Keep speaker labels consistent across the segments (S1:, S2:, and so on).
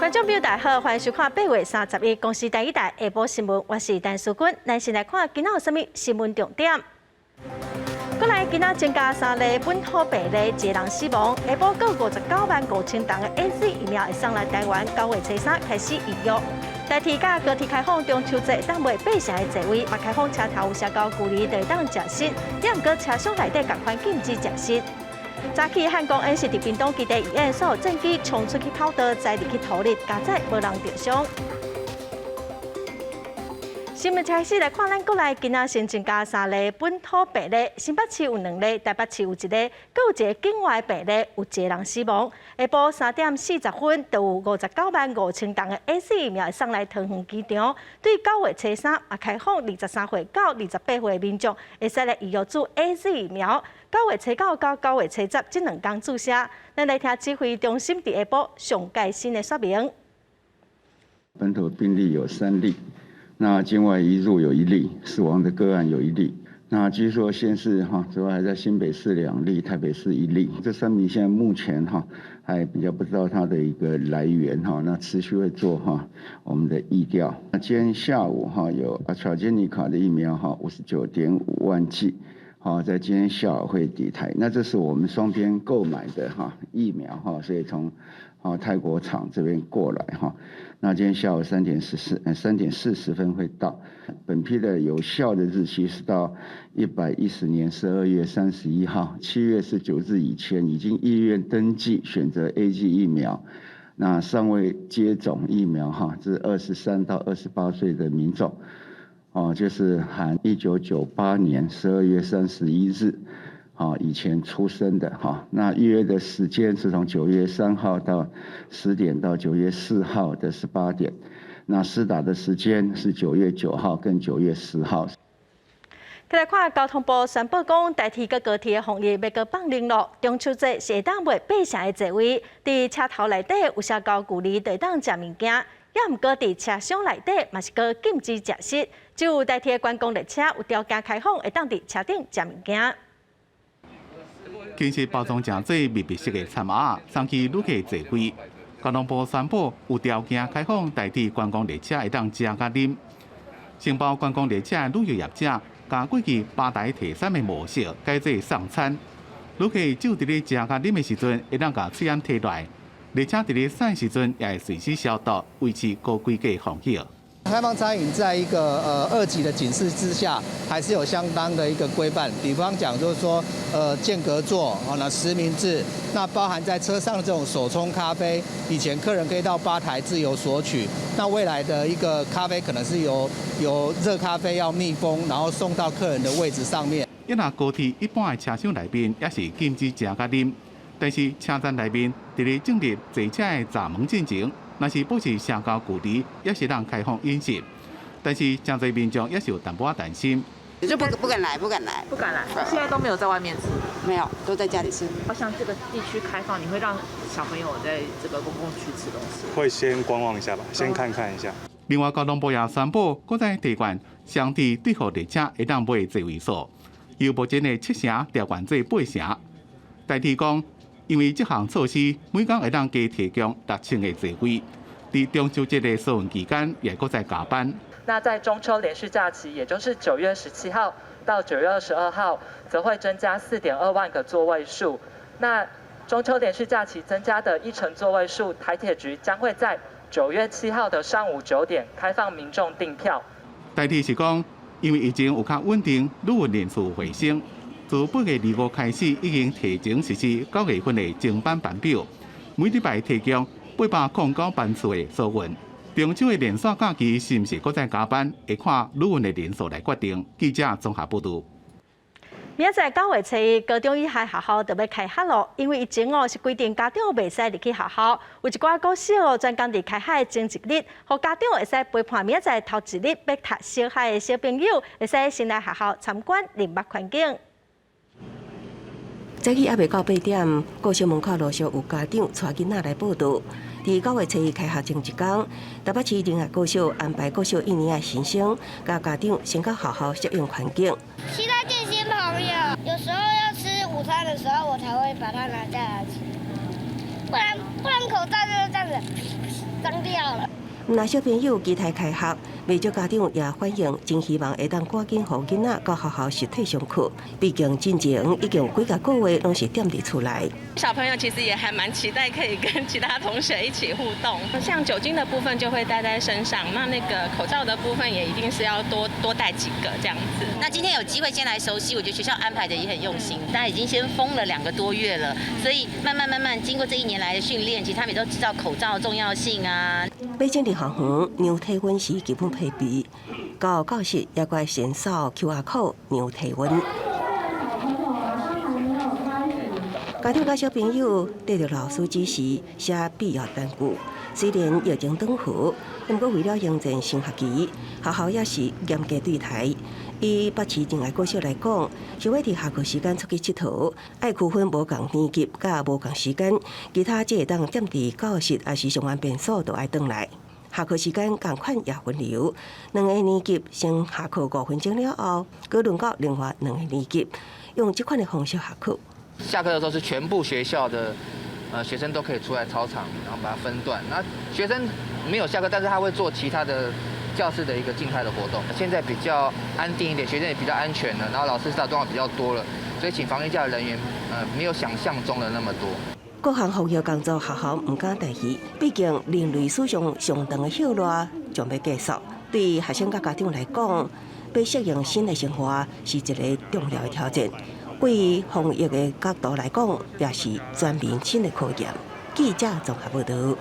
S1: 觀眾朋友大家好，歡迎收看8月31公視第一台下晡新聞，我是陳淑君。咱先來看今仔有啥物新聞重點。過來今仔增加三例本土病例，一個人死亡。下晡閣59萬5千劑的 AZ 疫苗會送來台灣，9月初3開始預約。台鐵佮高鐵開放中秋節當買八成的座位，嘛開放車頭有社交距離，就會當食食。也毋過車廂內底仝款禁止食食。早起漢光演習佇屏東基地預演，所有戰機衝出去跑道，載入去土裡，佳哉無人著傷。新聞開始來看，咱國內今仔新增加三例本土病例，新北市有兩例，台北市有一例，閣有一个境外病例，有一個人死亡。下晡3點40分，就有59萬5千劑的 AZ 疫苗送來桃園機場，對9月初3也開放23歲到28歲的民眾，會使來預約注 AZ 疫苗。9月初9到9月初10這兩工注射。咱來聽指揮中心佇下晡上蓋新的說明。
S2: 本土病例有三例。那境外移入有一例，死亡的個案有一例。那據說先是哈，主要還在新北市兩例，台北市一例。這三名現在目前哈還比較不知道它的一個來源哈。那持續會做哈我們的疫調。那今天下午哈有阿斯捷尼卡的疫苗哈59.5萬劑，好在今天下午會抵台。那這是我們雙邊購買的哈疫苗哈，所以從泰國廠這邊過來哈。那今天下午3點40分會到。本批的有效的日期是到110年12月31號，7月19日以前已經意願登記選擇 AZ 疫苗，那尚未接種疫苗哈，這23到28歲的民眾，哦，就是含1998年12月31日。啊，以前出生的哈，那預約的時間是從9月3號到10點到9月4號的18點，那施打的時間是9月9號跟9月10號。
S1: 再來看交通部宣布講，台鐵佮高鐵的防疫欲閣放寬囉。中秋節是會當賣八成的座位，佇車頭內底有社交距離，就會當食物件。也毋過佇車廂內底嘛是閣禁止食食，只有台鐵觀光列車有條件開放，會當佇車頂食物件。
S3: 其實包裝成做密閉式的餐盒，送去旅客座位。交通部宣布有條件開放台鐵觀光列車會當食佮啉。承包觀光列車的旅遊業者，共過去吧台提餐的模式改做送餐。旅客只有佇咧食佮啉的時陣，會當共喙罨提來。列車佇咧駛時陣，也會隨時消毒，維持高規格防疫。
S4: 開放餐飲在一個二級的警示之下，還是有相當的一個規範。比方講，就是說，間隔座，哦，那實名制，那包含在車上的這種手沖咖啡，以前客人可以到吧台自由索取，那未來的一個咖啡可能是由熱咖啡要密封，然後送到客人的位置上面。
S3: 一若高鐵一般的車廂內面也是禁止食佮啉，但是車站內面佇咧進入坐車的閘門進前，若是保持社交距離，也是通開放飲食。但是誠濟民眾也是有淡薄仔擔心，
S5: 就不敢來，不敢來，
S6: 不敢來。現在都沒有在外面吃，
S5: 沒有，都在家裡吃。
S6: 像這個地區開放，你會讓小朋友在這個公共區吃東西？
S7: 會先觀望一下吧，先看看一下。
S3: 另外，交通部也宣布，閣再提懸雙鐵對號列車會當買座位數，由目前的七成調懸做八成。台鐵講，因為這項措施，每工會當加提供6000個座位。佇中秋節的疏運期間，也閣再加班。
S8: 那在中秋連續假期，也就是9月17號到9月22號，則會增加4.2萬個座位數。那中秋連續假期增加的一成座位數，台鐵局將會在9月7號的上午9點開放民眾訂票。
S3: 台鐵是講，因為疫情有較穩定，旅運人數回升，自8月25開始已經提前實施9月份的增班班表，每禮拜提供809班次的疏運。中秋的連續假期是毋是閣再加班，會看旅運的人數來決定。記者綜合報導。
S1: 明仔載9月初1，高中以下學校就欲開學囉。因為疫情哦，是規定家長袂使入去學校，有一寡國小哦，專工佇開學前一日，予家長會使陪伴明仔載頭一日欲讀小學的小朋友，會使先來學校參觀認捌環境。
S9: 早起猶未到8點，國小門口陸續有家長帶囡仔來報到。佇9月初1開學前一工，台北市仁愛國小安排國小一年級新生佮家長先到學校適應環境。
S10: 期待見新朋友，有時候要吃午餐的時候，我才會把它拿下來吃，不然口罩就是這樣子。髒掉了。
S9: 毋但小朋友期待開學，袂少家長也反映，真希望會當趕緊予囡仔到學校實體上課。畢竟進前已經有幾個月攏是踮佇厝內。
S11: 小朋友其實也還蠻期待可以跟其他同學一起互動，像酒精的部分就會帶在身上，那個口罩的部分也一定是要多多帶幾個這樣子。
S12: 那今天有機會先來熟悉，我覺得學校安排的也很用心。大家已經先封了2個多月了，所以慢慢慢慢經過這一年來的訓練，其實他們也都知道口罩的重要性啊。
S9: 北京的學園量體溫是基本配備，到教室也閣先掃 QR code 量體溫。家長佮小朋友綴著老師指示寫必要單據。雖然疫情轉好，毋過為了迎戰新學期，學校也是嚴格對待。以北市仁愛國小來講，想欲佇下課時間出去𨑨迌，愛區分無仝年級佮無仝時間，其他只會當踮佇教室，抑是上完便所就愛轉來。下課時間仝款也分流，兩个年級先下課5分鐘了後，閣輪到另外兩個年級，用這款的方式下課。
S13: 下課的時候是全部學校的學生都可以出來操場，然後把它分段。那學生沒有下課，但是他會做其他的教室的一個靜態的活動。現在比較安定一點，學生也比較安全了，然後老師知道狀況比較多了，所以請防疫假的人員沒有想象中的那麼多。
S9: 各項防疫工作，學校毋敢怠意，畢竟人類史上上長的歇熱將欲結束。對學生佮家長來講，欲適應新的生活是一个重要的挑戰。對防疫的角度來講，也是全面新的考驗。記者綜合報道。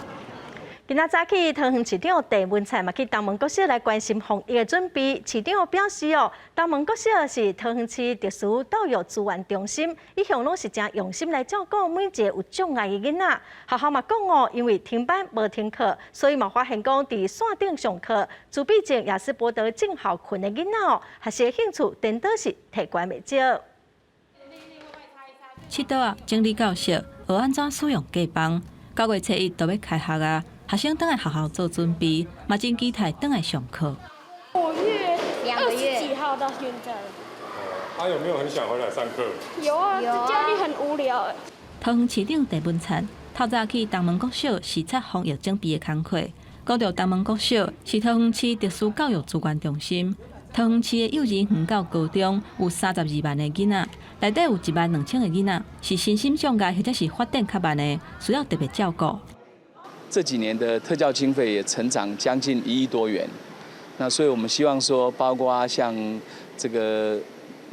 S1: 今仔早起，桃園市長鄭文燦嘛去東門國小來關心防疫的準備。市長表示哦，東門國小是桃園市特殊教育資源中心，一向攏是誠用心來照顧每一个有障礙的囡仔。學校嘛講哦，因為停班無停課，所以嘛發現講佇線頂上課，自閉症亞斯伯德症候群的囡仔哦，學習興趣顛倒是提懸袂少。
S14: 佚佗仔，整理教室，學按怎使用隔板。9月初1就欲開學啊！學生轉來學校做準備，嘛真期待轉來上課。
S10: 5月20幾號到現在。
S7: 他有沒有很想回來上課？
S10: 有啊，家裡很無聊。
S14: 桃園市長鄭文燦透早去東門國小視察防疫準備的工課，講著東門國小是桃園市特殊教育資源中心。桃園市的幼兒園到高中有32萬个囡仔，內底有1萬2千個囡仔是身心障礙或者是發展較慢的，需要特別照顧。
S15: 這幾年的特教經費也成長將近1億多元，那所以我們希望說，包括像這個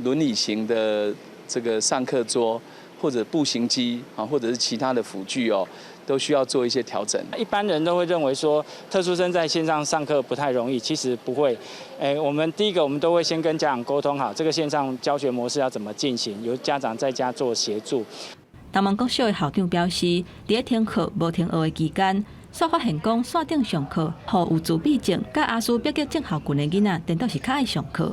S15: 輪椅型的這個上課桌，或者步行機啊，或者是其他的輔具哦，都需要做一些調整。
S16: 一般人都會認為說，特殊生在線上上課不太容易，其實不會。我們第一個，我們都會先跟家長溝通好，這個線上教學模式要怎麼進行，由家長在家做協助。
S14: 東門國小的校長表示，佇咧停課無停學的期間，煞發現講線頂上課，予有自閉症佮亞斯伯格症候群的囡仔，顛倒是較愛上課。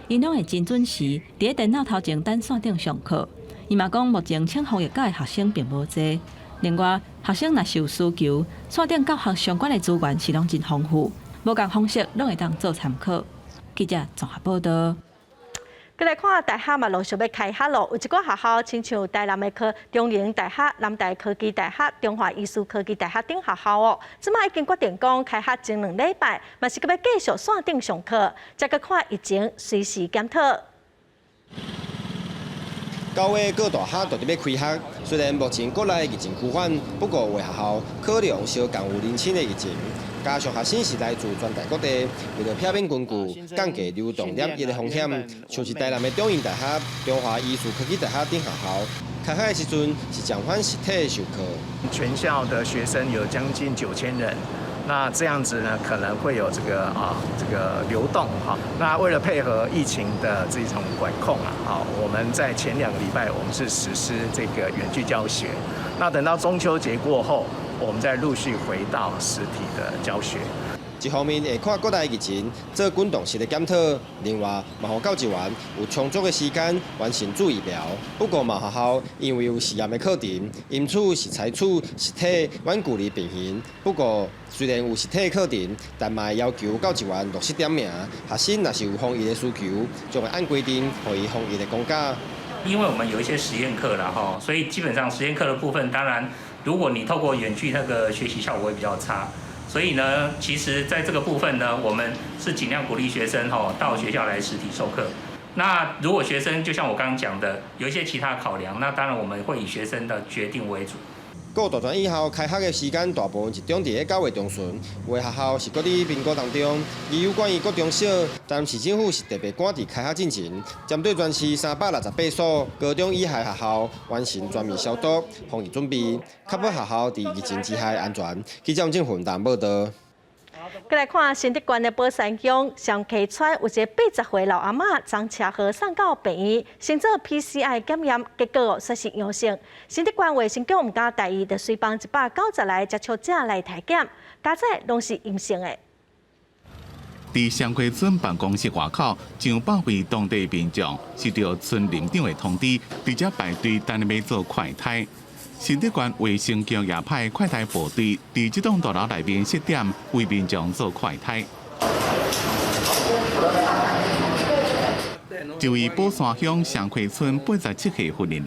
S14: 𪜶攏會真準時，佇咧電腦頭前等線頂上課。伊嘛講，目前請防疫假的學生並無濟。另外，學生若是有需求，線頂教學相關的資源是攏真豐富，無仝方式攏會當做參考。記者綜合報道。
S1: 閣來看大學嘛，陸續欲開學囉。有一寡學校，親像台南的中營大學、南台科技大學、中華醫事科技大學等學校哦，這擺已經決定講開學前2禮拜，嘛是閣欲繼續線頂上課，再閣看疫情隨時檢討。
S17: 9月各大學都佇欲開學，雖然目前國內疫情趨緩，不過有的學校可能相仝有零星的疫情，加上學生是來自全台各地，為著避免群聚，降低流動染疫的風險，像是台南的中營大學、中華醫事科技大學等學校，開學的時陣是轉返實體授課。
S18: 全校的學生有將近9000人。那這樣子呢，可能會有這個流動哈。那為了配合疫情的這種管控啊，好，我們在前2個禮拜我們是實施這個遠距教學。那等到中秋節過後，我們再陸續回到實體的教學。
S17: 一方面會看國內疫情做滾動式的檢討，另外嘛予教職員有充足的時間完成注疫苗。不過嘛學校因為有實驗的課程，因此是採取實體遠距離並行。不過雖然有實體課程，但嘛會要求教職員落實點名。學生若是有防疫的需求，就會按規定予伊防疫的公假。
S19: 因為我們有一些實驗課啦，哈，所以基本上實驗課的部分，當然如果你透過遠距，那個學習效果會比較差。所以呢，其實在這個部分呢，我們是盡量鼓勵學生吼到學校來實體授課。那如果學生就像我剛剛講的，有一些其他考量，那當然我們會以學生的決定為主。
S17: 各大專院校開學的時間大部分集中佇咧9月中旬，有的學校是閣佇評估當中。而有關於國中小，台南市政府是特別趕佇開學進前，針對全市368所高中以下學校完成全面消毒、防疫準備，確保學校佇疫情之下的安全。記者鄭雲達報道。
S1: 閣來看新竹縣的寶山鄉雙溪村有一个80歲老阿嬤，昨車禍送到病院，先做 PCR 檢驗，結果煞是陽性。新竹縣衛生局毋敢大意，就隨幫190來接觸者來篩檢，加載攏是陰性的。
S3: 佇雙溪村辦公室外口，上百位當地民眾收著村林長的通知，佇遮排隊等欲做快篩。新竹縣衛生局也派快篩部隊佇這棟大樓內面設點，為民眾做快篩。這位寶山鄉雙溪村87歲婦人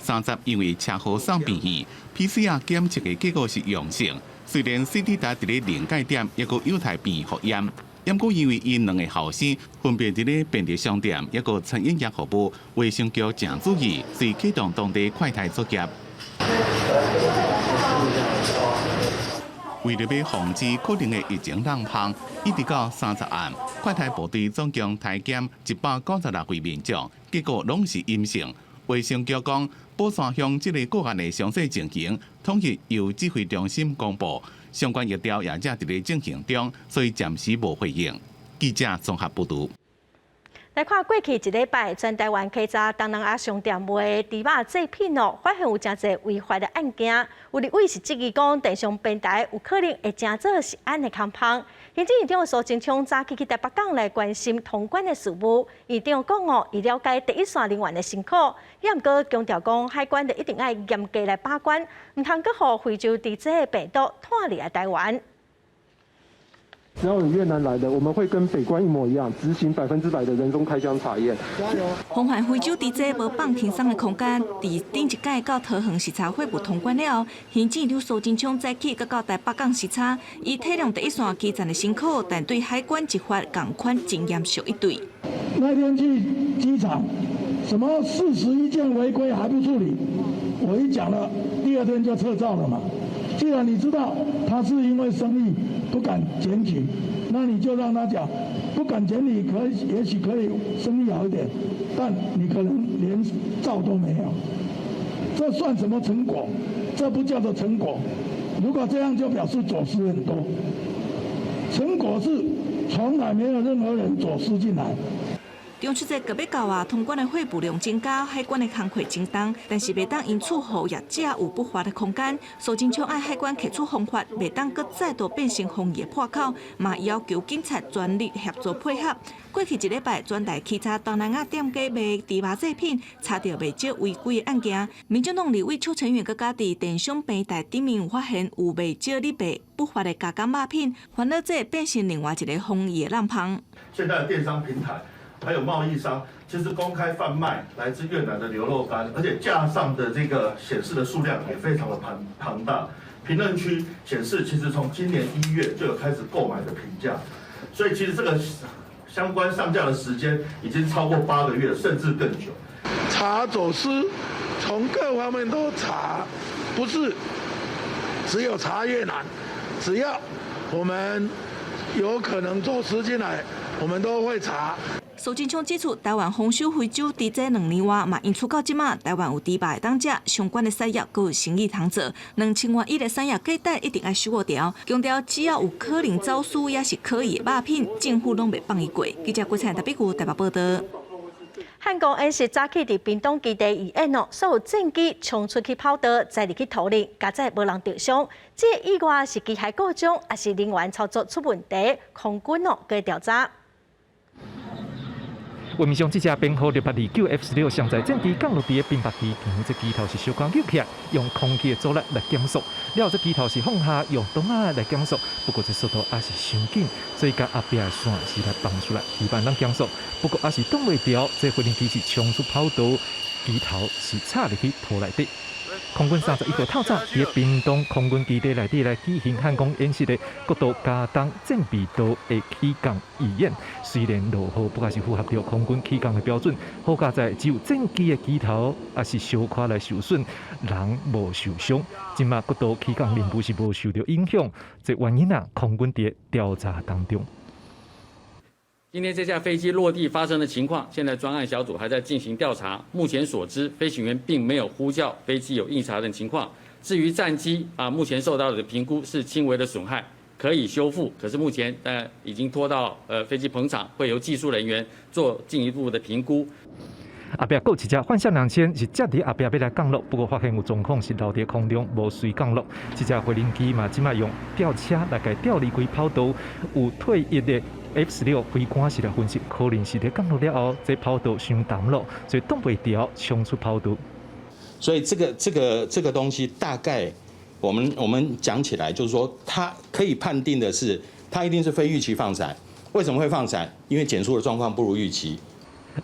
S3: ，30因為車禍送病院，PCR 檢測的結果是陽性。雖然 CT 值佇咧臨界點，猶閣有待病院複驗。毋過因為𪜶兩个後生分別佇咧便利商店，猶閣餐飲業服務，衛生局誠注意，遂啟動當地快篩作業。為著欲防止可能的疫情漏縫，一直到30暗，快篩部隊總共篩檢196位民眾，結果攏是陰性。衛生局講，寶山鄉這个個案的詳細情形，統一由指揮中心公布，相關疫調也正佇咧進行中，所以暫時無回應。記者綜合報導。
S1: 來看過去一禮拜，全台灣稽查東南亞商店賣豬肉製品哦，發現有誠濟違法的案件。有立委是質疑講，電商平台有可能會成做食安的空縫。行政院長蘇貞昌早起去台北港來關心通關的事務，院長講哦，伊了解第一線人員的辛苦，也毋過強調講，海關就一定愛嚴格來把關，毋通閣予非洲豬瘟的病毒拖入來台灣。
S20: 只要有越南來的，我們會跟北關一模一樣，執行100%的人工開箱查驗。
S21: 防範非洲豬瘟無放輕鬆的空間，佇頂一擺到桃園視察貨物通關了後，行政院長蘇貞昌早起閣到台北港視察，伊體諒第一線基層的辛苦，但對海關執法仝款真嚴肅以對。
S22: 那天去機場，什麼41件違規還不處理？我一講了，第二天就撤照了嘛。既然你知道他是因為生意不敢檢舉，那你就讓他講，不敢檢舉可以，也許可以生意好一點，但你可能連照都沒有，這算什麼成果？這不叫做成果。如果這樣就表示走私很多，成果是從來沒有任何人走私進來。
S21: 中秋節閣欲到啊，通關的貨物量增加，海關的工課增重，但是袂當因此予業者有不法的空間。蘇貞昌愛海關提出方法，袂當閣再度變成防疫的破口，嘛要求警察全力協助配合。過去一禮拜，全台稽查東南亞店家賣豬肉製品，查著袂少違規的案件。民進黨立委邱成遠閣佮佇電商平台頂面有發現有袂少咧賣不法的加工肉品，煩惱這變成另外一个防疫的漏縫。
S23: 現在的電商平台還有貿易商，其實公開販賣來自越南的牛肉乾，而且架上的這個顯示的數量也非常的龐大。評論區顯示，其實從今年1月就有開始購買的評價，所以其實這個相關上架的時間已經超過8個月，甚至更久。
S22: 查走私，從各方面都查，不是只有查越南，只要我們有可能走私進來，我們都會查。
S21: 蘇貞昌指出，台灣豐收非洲豬瘟2年外，嘛因此到這馬，台灣有豬肉會當食，相關的產業閣有生意通做，2000外億的產業價值一定愛守牢。強調只要有可能走私，抑是可疑的肉品，政府攏袂放伊過。記者郭彩特別有台北報道。
S1: 漢光演習早起佇屏東基地預演哦，所有戰機衝出去跑道，再入去土裡，佳哉無人著傷。這個意外是機械故障，抑是人員操作出問題？空軍哦，閣調查。
S24: 畫面上這隻編號6829 F-16翔載戰機降落佇個屏北機場，這機頭是小可扭起來，用空氣的阻力來減速。了後這機頭是放下用擋仔來減速，不過這速度也是傷緊，所以共後壁的線是來綁出來，希望能減速。不過也是擋袂牢，這飛行機是衝出跑道，機頭是插入去土內底。空軍31號透早佇屏東空軍基地內底來舉行漢光演習的國度加重戰備道的起降預演。雖然落雨，不過是符合著空軍起降的標準。好佳哉只有戰機的機頭也是小可來受損，人無受傷。這馬國度起降任務是無受著影響，這原因啊，空軍佇調查當中。
S2: 今天這架飛機落地發生的情況，現在專案小組還在進行調查。目前所知，飛行員並沒有呼叫飛機有異常的情況。至於戰機啊，目前受到的評估是輕微的損害，可以修復。可是目前已經拖到飛機棚廠，會由技術人員做進一步的評估。
S24: 後壁閣有一隻幻象2000是接佇後壁欲來降落，不過發現有狀況是留佇空中無隨降落。這隻飛行機嘛，這馬用吊車來共吊離開跑道，有退役的 F-16飛官是來分析，可能是佇降落了後，這跑道傷澹囉，所以擋袂牢衝出跑道。
S4: 所以這個東西大概，我們講起來就是說，它可以判定的是，它一定是非預期放傘。為什麼會放傘？因為減速的狀況不如預期。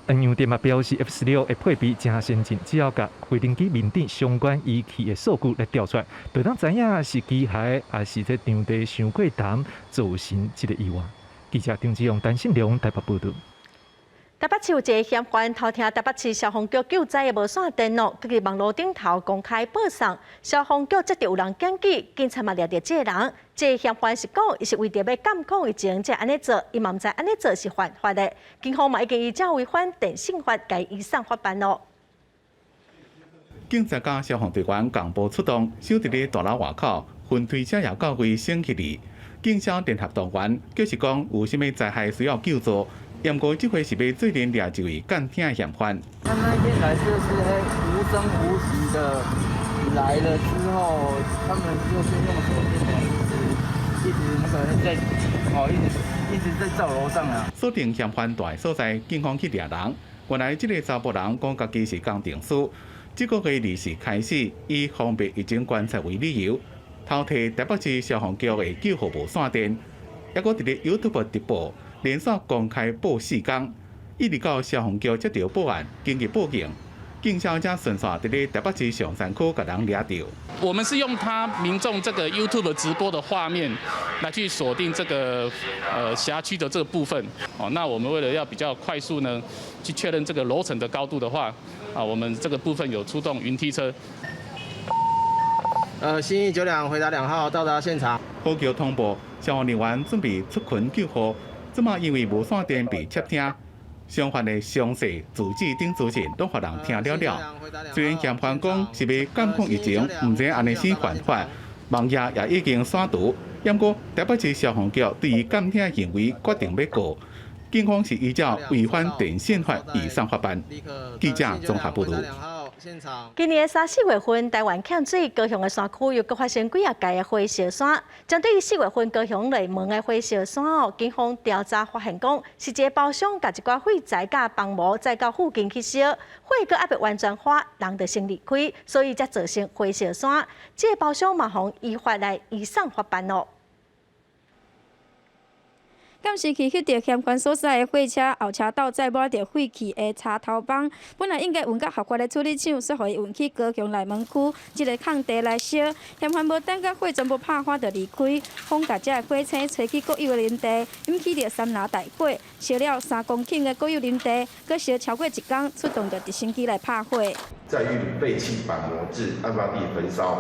S24: 遠洋店嘛表示，F-16的配備誠先進，只要共飛行機面頂相關儀器的數據來調出來，就當知影是機械抑是這場地傷過澹造成這個意外。記者張志勇、陳信良台北報導。
S1: 台北市有一个嫌犯偷聽台北市消防局救災的無線電腦，閣佇網路頂頭公開報送，消防局接著有人檢舉，警察嘛掠著這个人。這个嫌犯是講，伊是為著欲監控疫情才按呢做，伊嘛毋知按呢做是犯法的。警方嘛已經依照違反電信法，共伊移送法辦囉。
S3: 警察佮消防隊員共步出動，守佇咧大樓外口，雲梯車也到位升起來。警消聯合動員，就是講有啥物災害需要救助。毋過這回是欲做陣掠一位監聽嫌犯。
S5: 他那天來就是無聲無息的來了之後，他們就是用手電筒一直一直那個在哦，一直一直在照樓上啊。
S3: 鎖定嫌犯蹛的所在，警方去掠人。原來這个查埔人講家己是工程師，這個月20開始以方便疫情觀察為理由，偷提台北市消防局的救護無線電，抑閣佇咧 YouTube 直播。連續公開報四工，一直到消防局接著報案，緊急報警，警消才順紲佇咧台北市松山區共人掠著。
S6: 我們是用他民眾這個 YouTube 直播的畫面來去鎖定這個轄區的這個部分。哦，那我們為了要比較快速呢，去確認這個樓層的高度的話，啊，我們這個部分有出動雲梯車。
S25: 新義92回答2號到達現場。
S3: 呼叫通報，消防人員準備出勤救護。這馬因為無線電被竊聽，相關的詳細住址等資訊攏予人聽了了。雖然嫌犯講是欲監控疫情，毋知按呢是犯法，網頁也已經刪除。毋過台北市消防局對於監聽行為決定欲告，警方是依照違反電信法移送法辦。記者綜合報導。
S1: 今年三四月份，台灣欠水，高雄的山區又閣發生幾仔屆的火燒山。針對四月份高雄內門的火燒山哦，警方調查發現講，是一个包商共一寡廢材佮房模載到附近去燒，火閣猶未完全發，人就先離開，所以才造成火燒山。這个包商嘛，予依法來移送法辦囉。
S26: 監視器翕著嫌犯所在的貨車後車斗載滿著廢棄的柴頭枋，本來應該運到合法的處理廠，煞予伊運去高雄內門區這个空地來燒。嫌犯無等甲火全部拍發就離開，風共這个火星吹去國有的林地，引起著森林大火，燒了3公頃的國有林地，閣燒超過一工，出動著直升機來拍火。
S27: 載運廢棄板模至案發地焚燒，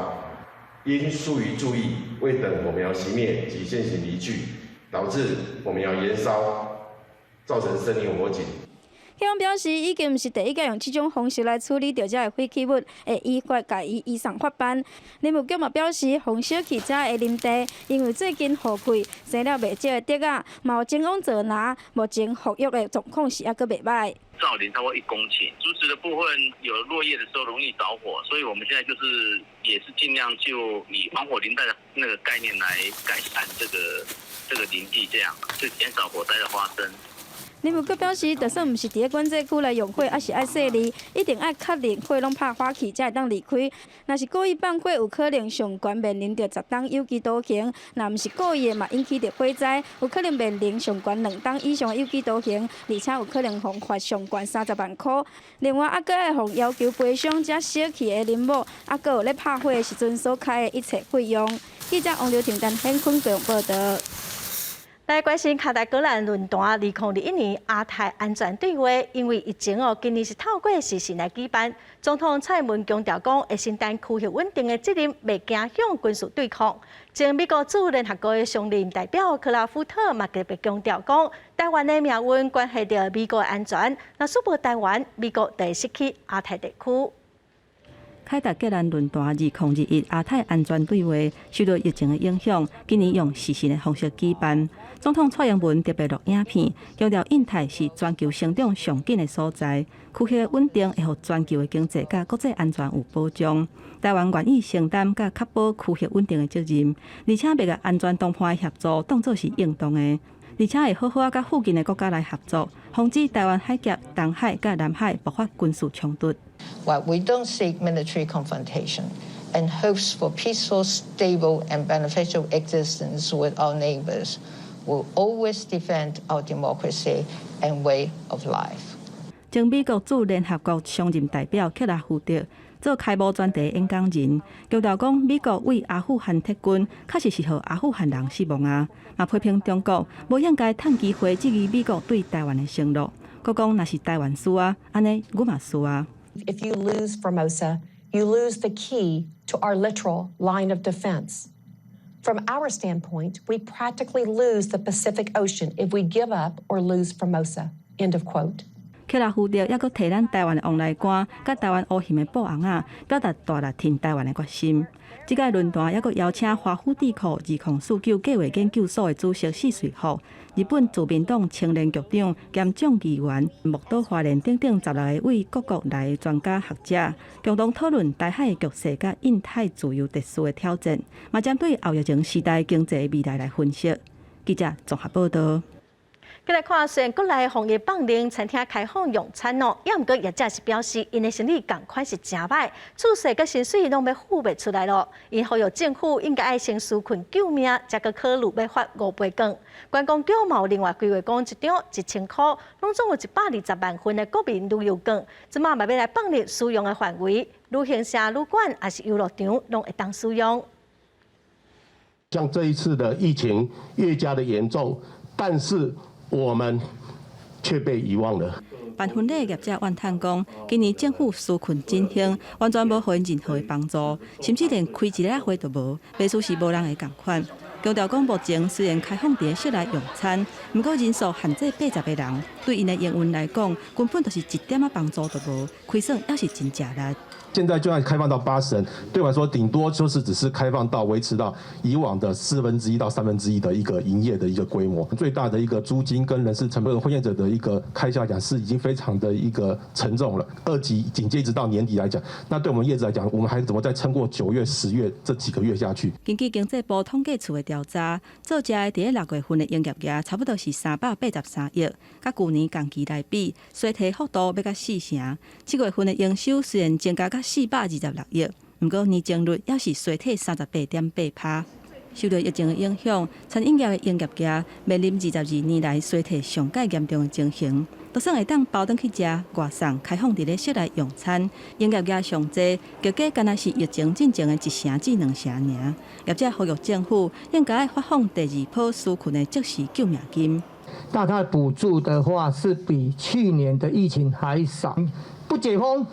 S27: 因疏於注意，未等火苗熄滅即先行離去。導致火苗延燒，造成森林火警。
S26: 警方表示，已經毋是第一擺用這種方式來處理著這个廢棄物，會依法共伊移送法辦。林務局嘛表示，焚燒去這个林地，因為最近雨季生了袂少的竹仔，嘛有前往造林，目前復育的狀況是猶閣袂䆀。
S28: 造林超過1公頃，竹子的部分有落葉的時候容易著火，所以我們現在就是也是盡量就以防火林帶的那個概念來改善這個林地，這樣就減少火災的發生。
S26: 林务局表示，就算毋是佇咧管制區內用火，抑是愛細膩，一定愛確認火攏拍火去，才會當離開。若是故意放火，有可能上懸面臨著10冬有期徒刑；若毋是故意的，嘛引起著火災，有可能面臨上懸2冬以上的有期徒刑，而且有可能予罰上懸30萬箍。另外，猶閣愛予要求賠償遮燒去的林木，猶閣有咧拍火的時陣所開的一切費用。記者王劉婷、陳顯坤報導。
S1: 來關心卡達格蘭論壇2021年亞太安全對話，因為疫情哦，今年是透過視訊來舉辦。總統蔡英文強調講，會承擔區域穩定的責任，袂驚向軍事對抗。前美國駐聯合國的常任代表克拉夫特嘛特別強調講，台灣的命運關係著美國安全，若失去台灣，美國就會失去亞太地區。
S14: 凱達格蘭論壇2021亞太安全對話受到疫情的影響，今年用視訊的方式舉辦。總統蔡英文特別錄影片，強調印太是全球成長上緊的所在，區域的穩定會予全球的經濟佮國際安全有保障。台灣願意承擔佮確保區域穩定的責任，而且欲共安全談判的協助當做是應當的，而且會好好仔佮附近的國家來合作，防止台灣海峽、東海佮南海爆發軍事衝突。
S7: While we don't seek military confrontation and hopes for peaceful, stable, and beneficial existence with our neighbors, we'll always defend our democracy and way of life.
S14: 前美國駐聯合國常任代表克拉夫特做開幕專題演講人，強調講美國對阿富汗撤軍，確實是予阿富汗人失望啊！嘛批評中國無應該趁機會質疑美國對台灣的承諾，閣講若是台灣輸啊，按呢阮嘛輸啊。
S8: If you lose Formosa, you lose the key to our littoral line of defense. From our standpoint, we practically lose the Pacific Ocean if we give up or lose Formosa. End of quote.
S14: 克拉夫特猶閣提咱台灣的王來官，佮台灣烏魚的布尪仔，表達大力挺台灣的決心。這屆論壇猶閣邀請華府智庫2049計畫研究所的主席薛瑞福、日本自民黨青年局長兼眾議員木島華連等等16位各國來的專家學者，共同討論台海局勢佮印太自由秩序的挑戰，嘛針對後疫情時代經濟未來來分析。記者綜合報導。
S1: 過來看，雖然國內防疫放令餐廳開放用餐哦，猶毋過業者是表示，𪜶的生意仝款是誠䆀，厝稅佮薪水攏欲付袂出來囉。𪜶呼籲政府應該愛先紓困救命，才閣考慮欲發五倍券。觀光局嘛有另外規劃講，一張1000箍，攏總有120萬份的國民旅遊券，這馬嘛欲來放入使用的範圍，旅行社、旅館抑是遊樂場，攏會當使用。
S23: 像這一次的疫情越加的嚴重，但是我們卻被遺忘了。
S14: 辦婚禮業者怨嘆講，今年政府紓困振興，完全無予𪜶任何的幫助，甚至連開一个會都無，袂輸是無人會仝款。強調講，目前雖然開放佇室內用餐，毋過人數限制80個人，對𪜶的營運來講，根本就是一點仔幫助都無，虧損猶是真食力。
S9: 現在就算開放到80人，對我來說，頂多就是只是開放到維持到以往的1/4到1/3的一個營業的一個規模。最大的一個租金跟人事成本、婚宴者的一個開銷來講，是已經非常的一個沉重了。二級警戒一直到年底來講，那對我們業者來講，我們還怎麼再撐過9月、10月這幾個月下去？
S14: 根據經濟部統計處的調查，做食的佇咧6月份的營業額差不多是383億，佮舊年仝期來比，衰退幅度欲佮4成。7月份的營收雖然增加到426億，毋過年增率猶是衰退38.8%。受到疫情的影響，餐飲業的營業額面臨22年來衰退上蓋嚴重的情形。就算會當包轉去食外送，開放佇咧室內用餐，營業額上濟，結果敢若是疫情進前的1成至2成爾。業者呼籲政府應該發放第二波紓困的即時救命金。
S10: 大概補助的話，是比去年的疫情還少。不解封，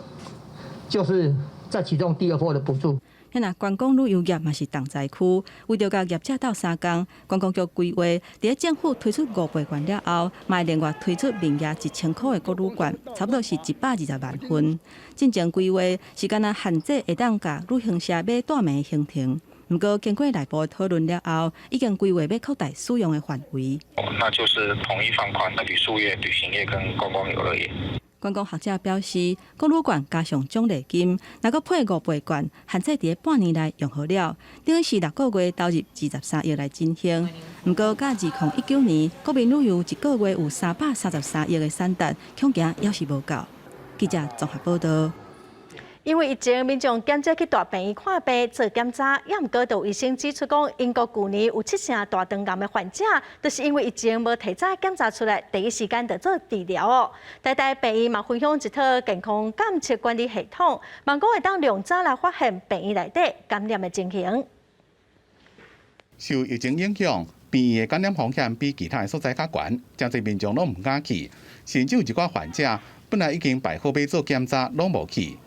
S10: 就是再啟動第二波的補助。
S14: 遐若觀光旅遊業嘛是重災區，為著共業者鬥相共，觀光局規劃，佇咧政府推出五倍券了後，嘛會另外推出面額1000箍的國旅券，差不多是120萬份。進前規劃是干焦限制會當共旅行社買大暝行程，毋過經過內部討論了後，已經規劃欲擴大使用的範圍。
S11: 那就是統一放寬旅宿業、旅行業跟觀光遊樂業。
S14: 觀光學者表示，講旅館加上獎勵金，若閣配5倍券，限制佇半年內用好了，等於是6個月投入23億來振興。毋過，佮2019年國民旅遊一個月有333億的產值，恐驚猶是無夠。記者綜合報道。
S1: 因為疫情，民眾減少去大病院看病做檢查，也毋過就有醫生指出講，英國舊年有七成大腸癌的患者，就是因為疫情無提早檢查出來，第一時間就做治療哦。台大病院嘛分享一套健康監測管理系統，望講會當量早來發現病院內底感染的情形。
S3: 受疫情影響，病院的感染風險比其他的所在較懸，誠濟民眾攏毋敢去，甚至有一寡患者本來已經排好欲做檢查，攏無去。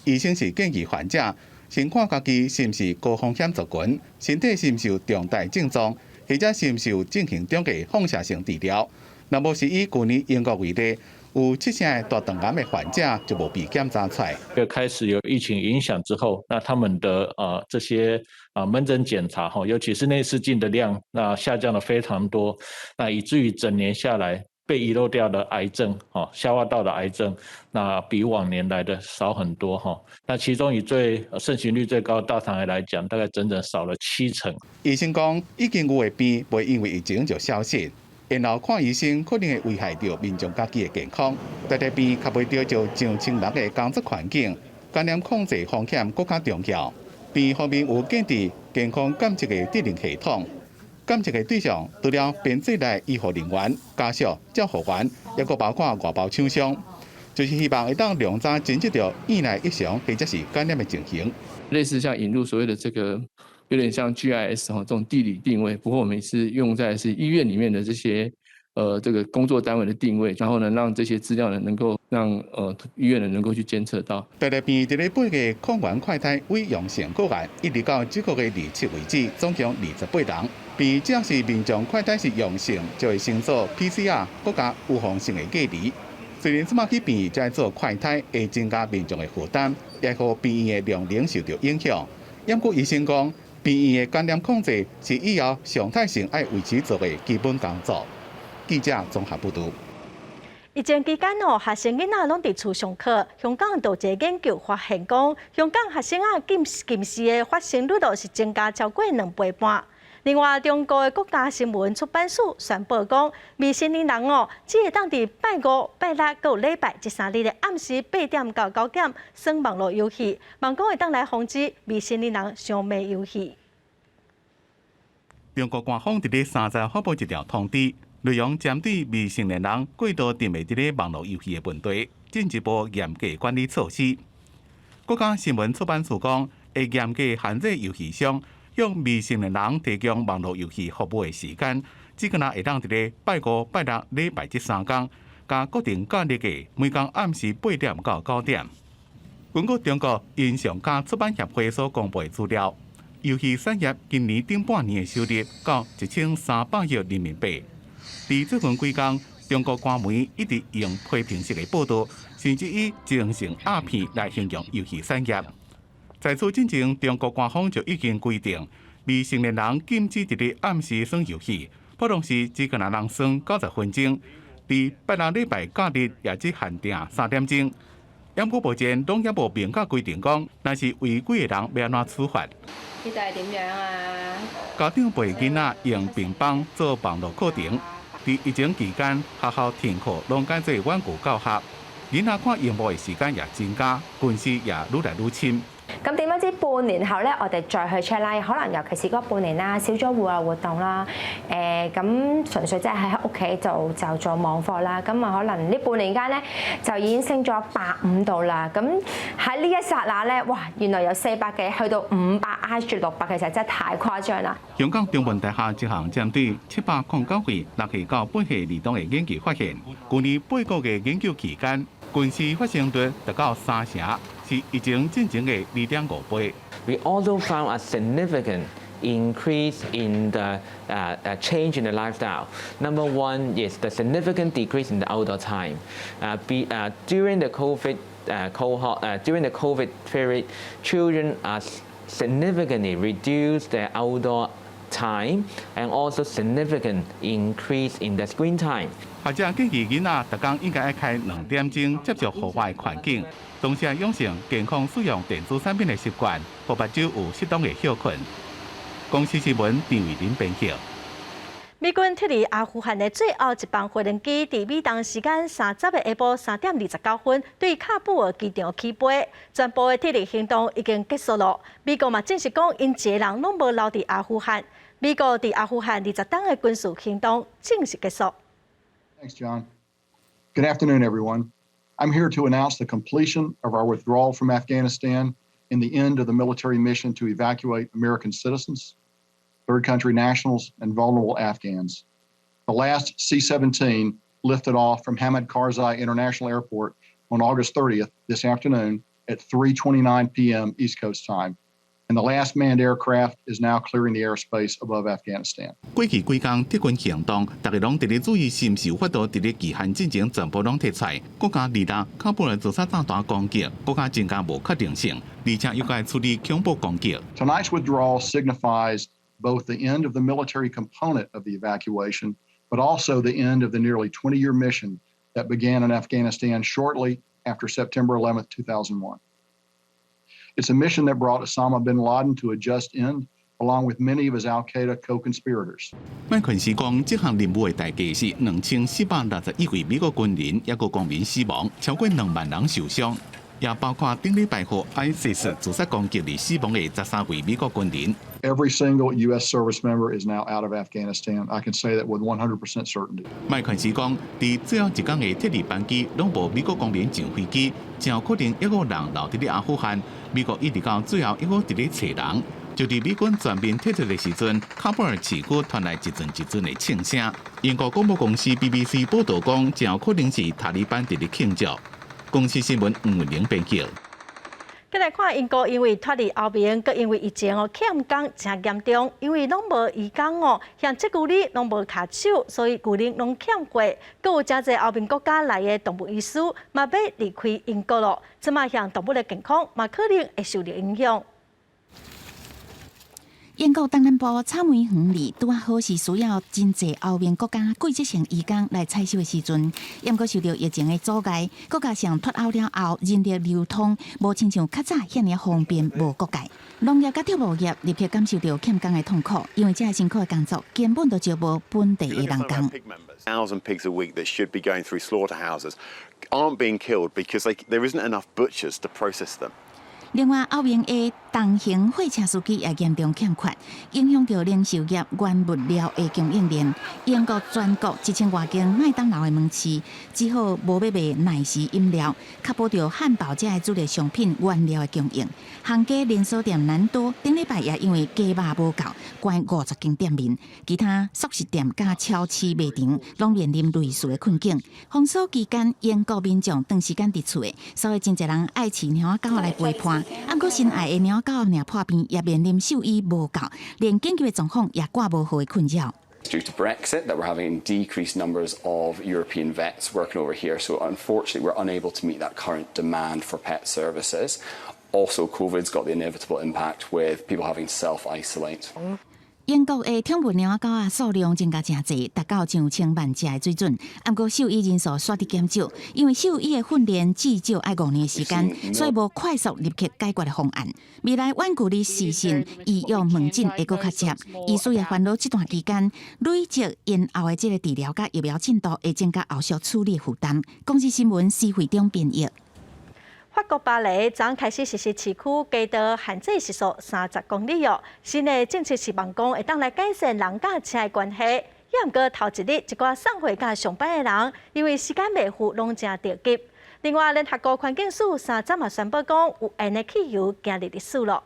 S3: 醫生是建議患者先看家己是毋是高風險族群，身體是毋是有重大症狀，或者是毋是有進行中的放射性治療。若無是以舊年英國為例，有七成的大腸癌的患者就無被檢查出來。
S11: 開始有疫情影響之後，那他們的這些門診檢查哈，尤其是內視鏡的量，那下降了非常多，那以至於整年下來，被遺漏掉的癌症，消化道的癌症，那比往年來的少很多哈。那其中以最盛行率最高的大腸癌來講，大概整整少了七成。
S3: 醫生講，已經有的病，袂因為疫情就消失，延後看醫生可能會危害著民眾家己的健康。台大病院較袂著就上千人的工作環境，感染控制風險閣較重要。病院方面有建置健康監測的智能系統。監測的對象除了編制內醫護人員、家屬、照護員，抑閣包括外包廠商，就是希望會當量早偵測著院內異常或者是感染的情形。
S12: 類似像引入所謂的這個，有點像 GIS 哈這種地理定位，不過我們是用在是醫院裡面的這些，這個工作單位的定位，然後呢，讓這些資料呢能夠讓醫院呢能夠去監測到。
S3: 台大病院佇咧8月抗原快篩偽陽性個案，一直到這個月27為止，總共28人。病院只要是民眾快篩是陽性，就會先做 PCR，閣加預防性的隔離。雖然這馬去病院才做快篩，會增加民眾的負擔，也予病院的量能受著影響。毋過醫生講，病院的感染控制是以後常態性愛維持做的基本工作。記者綜合報導。
S1: 疫情期間哦，學生囡仔攏佇厝上課。香港就有一個研究發現講，香港學生仔近近視的發生率是增加超過2倍半。另外，中國的國家新聞出版署宣布講，未成年人哦，只會當佇拜五、拜六閣有禮拜這3日的暗時8點到9點耍網路遊戲，望講會當來防止未成年人傷迷遊戲。
S3: 中國官方佇咧三十發布一條通知，內容針對未成年人過度沉迷佇咧網路遊戲的問題，進一步嚴格管理措施。國家新聞出版署講，會嚴格限制遊戲商向未成年人提供網路遊戲服務的時間，只敢若會當佇咧拜五、拜六、禮拜這三工，佮固定假日的每工暗時8點到9點。根據中國音像佮出版協會所公布的資料，遊戲產業今年頂半年的收入到1300億人民幣。佇最近幾工，中國官媒一直用批評式的報導，甚至以精神鴉片來形容遊戲產業。在此之前，中國官方就已經規定，未成年人禁止佇咧暗時耍遊戲，普通時只敢若通耍90分鐘，佇拜六禮拜假日也只限定3點鐘。毋過目前攏猶無明確規定講，若是違規的人欲按怎處罰。
S13: 呢度係點樣啊？
S3: 家長陪囡仔用平板做網路課程，佇疫情期間，學校停課攏改做遠距教學，囡仔看螢幕的時間也增加，近視也愈來愈深。
S13: 咁點不知半年後咧，我哋再去 check 啦，可能尤其是嗰半年啦，少咗戶外活動啦，咁純粹即係喺屋企就做網課啦，咁啊可能呢半年間咧就已經升咗150度啦，咁喺呢一剎那咧，哇！原來由400幾去到500挨住600，其實真係太誇張啦。
S3: 香港中文大學一項針對709歲6歲到8歲兒童的研究發現，舊年8個月研究期間，近視發生率達到三成，是疫情進前的2.5倍。
S15: We also found a significant increase in the change in the lifestyle. Number one is the significant decrease in the outdoor time. During the COVID cohort, during the COVID period, children are significantly reduced their outdoor time and also significant increase in the screen time.
S3: 學者建議囡仔逐工應該愛開2點鐘接觸戶外環境，同時養成健康使用電子產品的習慣，予目睭有適當的歇睏。公視新聞陳慧琳編輯。
S1: 美軍撤離阿富汗的最後一班飛行機，佇美東時間30的下晡3點29分，對喀布爾機場起飛。全部的撤離行動已經結束了。美國嘛證實講，𪜶一个人攏無留佇阿富汗。美國佇阿富汗20冬的軍事行動正式結束。
S2: Thanks, John. Good afternoon, everyone. I'm here to announce the completion of our withdrawal from Afghanistan and the end of the military mission to evacuate American citizens, third country nationals, and vulnerable Afghans. The last C-17 lifted off from Hamid Karzai International Airport on August 30th this afternoon at 3:29 p.m. East Coast time. And the last manned aircraft is now clearing the airspace above Afghanistan.
S3: 過去幾工撤軍行動，大家攏佇咧注意是毋是有法度佇咧期限進前全部攏撤出來。國家二大喀布爾自殺炸彈攻擊，閣較增加無確定性，而且又該處理恐怖攻擊。
S2: Tonight's withdrawal signifies both the end of the military component of the evacuation, but also the end of the nearly 20-year mission that began in Afghanistan shortly after September 11, 2001. It's a mission that brought Osama bin Laden to a just end, along with many of his Al Qaeda co-conspirators.
S3: 麥肯錫講，這項任務的代價是2461位美國軍人抑閣公民死亡，超過2萬人受傷，也包括頂禮拜予 ISIS 自殺攻擊而死亡的13位美國軍人。
S2: Every single U.S. service member is now out of Afghanistan. I can say that with 100% certainty.
S3: 麥肯錫講，佇最後一工的撤離班機攏無美國公民上飛機，真有可能猶閣有人留佇咧阿富汗。美國一直到最後猶閣佇咧揣人。就佇美軍全面撤出的時陣，喀布爾市區傳來一陣一陣的槍聲。英國廣播公司 BBC 報導講，真有可能是塔利班佇咧慶祝。公視新聞黃文玲編輯。
S1: 再來看英國，因為脫離歐盟，閣因為疫情哦，欠工誠嚴重，因為攏無移工哦，像這久里攏無跤手，所以牛奶攏欠貨。閣有誠濟歐盟國家來的動物醫師嘛欲離開英國囉，這馬像動物的健康嘛可能會受著影響。
S16: 英國東南部草莓園裡拄仔好是需要真濟歐盟國家季節性移工來採收的時陣，毋過受著疫情的阻礙，閣加上脫歐了後人力流通無親像較早遐爾方便無國界，農業佮畜牧業立刻感受著欠工的痛苦，因為這个辛苦的工作根本就招無本地的人工。
S17: Thousand pigs a week that should be going through slaughterhouses aren't being killed because there isn't enough butchers to process them.
S16: 另外，歐盟的重型貨車司機也嚴重欠缺，影響著零售業原物料的供應鏈。英國全國1000外間麥當勞的門市，只好無欲賣奶昔飲料，確保著漢堡這个主力商品原料的供應。行家連鎖店南多頂禮拜也因為雞肉無夠，關50間店面。其他速食店佮超市賣場攏面臨類似的困境。封鎖期間，英國民眾長時間佇厝的，所以真濟人愛飼貓仔狗來陪伴。毋過心愛的貓狗若破病，也面臨獸醫無夠，連緊急的狀況也掛無號的困擾。
S18: Due to Brexit, that we're having decreased numbers of European vets working over here, so unfortunately we're unable to meet that current demand for pet services. Also, COVID's got the inevitable impact with people having to self-isolate.
S16: 英國的寵物貓仔狗仔數量增加誠濟，達到上千萬隻的水準。毋過獸醫人數煞佇減少，因為獸醫的訓練至少愛5年時間，所以無快速立刻解決的方案。未來遠距離視訊醫藥門診會閣較捷，醫師也煩惱這段期間累積延後的這个治療佮疫苗進度會增加後續處理負擔。公視新聞施惠中編譯。
S1: 法國巴黎昨開始實施市區街道限制時速30公里哦。新的政策希望講會當來改善人佮車的關係。也毋過頭一日，一寡送貨佮上班的人，因為時間袂赴，攏誠著急。另外，聯合國環境署三十嘛宣布講，有煙的汽油今日歷史囉。